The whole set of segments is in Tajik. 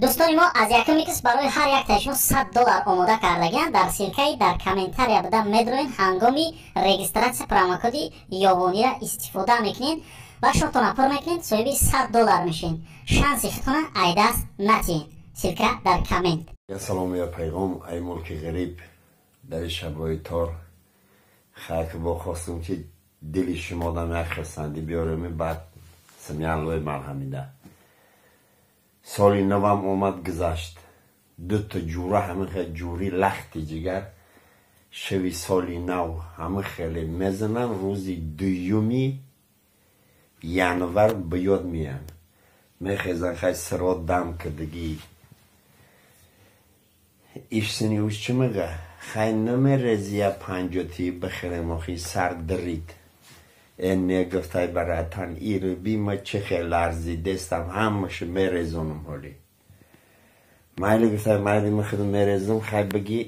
Дӯстони мо, аз якум икс барои ҳар яктаи шумо $100 омода кардагианд. Дар ссылка и дар комментария буда медроен, ҳангоми регистрация промокоди Ёвонира истифода мекунед ва шотона пур мекунед, соҳиби $100 мешед. Шанси худтона ай даст натиҳед. Ссылка дар коммент. Салом я пайғом ай мулки ғариб дар шабҳои тор. Хайр, бо хостум ки дили шумо дам як хирсандӣ биёрем, баъд самиаллои марҳамида. Соли навам омад, гузашт. Дута ҷура ҳамин хел ҷури лахти ҷигар шави соли нав ҳамин хеле мезананд, рӯзи дуюми январ ба ёд меянд. Мехезан, хай сирот дам кардагӣ. Ишсини уш чӣ мега? Хай намерезия панҷотӣ бихӯрем, охи сар дирид. Э не, гуфтай, баратан, иру би ма чӣ хел ларзидестам, ҳамашу мерезонам ҳолӣ. Майли, гуфтай, майли, ма худам мерезам, хай бигӣ.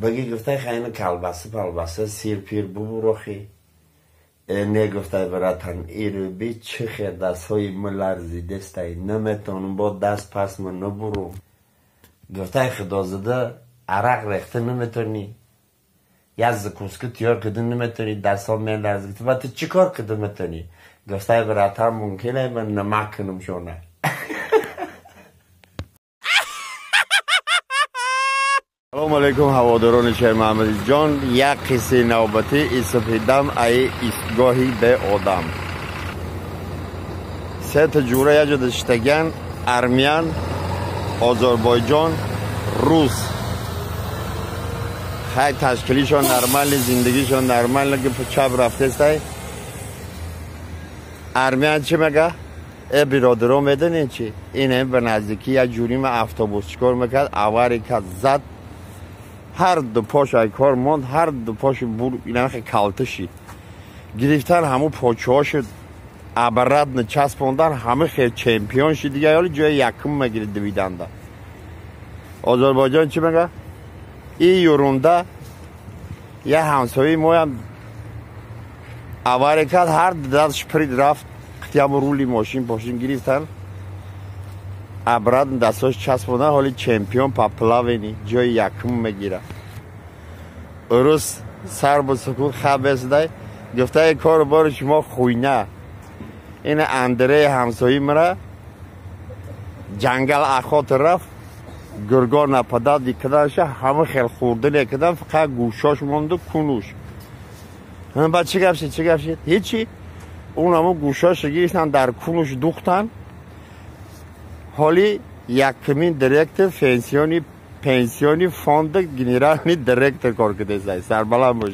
Бигӣ, гуфтай, хай ина колбаса палбаса сир пир бубур охи. Э не, гуфтай, баратан, иру би чӣ хел дастҳои ма ларзидестай, наметавонам бо даст пас ма набурум. Гуфтай, худозада арақ рехта наметавонӣ. Як закуска тиёр кида наметавонӣ, дастҳо меларзӣ. Ба ту чӣ кор кида метавонӣ? Гуфтай, братан, мумкин е ман намак кунам шона. Салом алейкум, ҳаводорони Шермаҳмадиҷон. Як қиссаи навбатӣ исфидам ай истгоҳи беодам. Сета ҷура як ҷода шиштаган: армян, Озарбойҷон, рус. Хай, ташкилишон нормальный, зиндагишон нормальный, ки чап рафтестай. Армян чӣ мега? Э биродаро, медонед чӣ? Ин ба наздикӣ як ҷурима автобус чикор мекард, авария кард, зад, ҳар ду пош ай кор монд, ҳар ду поши бур инахе калта шид. Гирифтан ҳамун почаҳошо обратно часпондан, ҳама хел чемпион шид, дига ҳоли ҷои якум мегирид дувиданда. Озарбойҷон чӣ мега? И юрунда як ҳамсояи моям авария кард, ҳар ду дасташ пирид рафт, қитияму рули мошин пошин гирифтан, обратно дастҳош часпондан, ҳоли чемпион по плаванию, ҷои якум мегирад. Урус сар бо сукут хабесдай, гуфтаи кору бори шумо хуйна. Ин Андреи ҳамсои мара ҷангал охота рафт, гургор нападад дикаданша, ҳама хел хурдане кадан, фақат гӯшош монду кунуш. Баъд чӣ гап шид, чӣ гап шид? Ҳечи. Он ҳамун гӯшошо гирифтан, дар кунуш духтан. Ҳоли якумин директор пенсионный фонда генеральный директор кор кардесай. Сарбаланд бошед.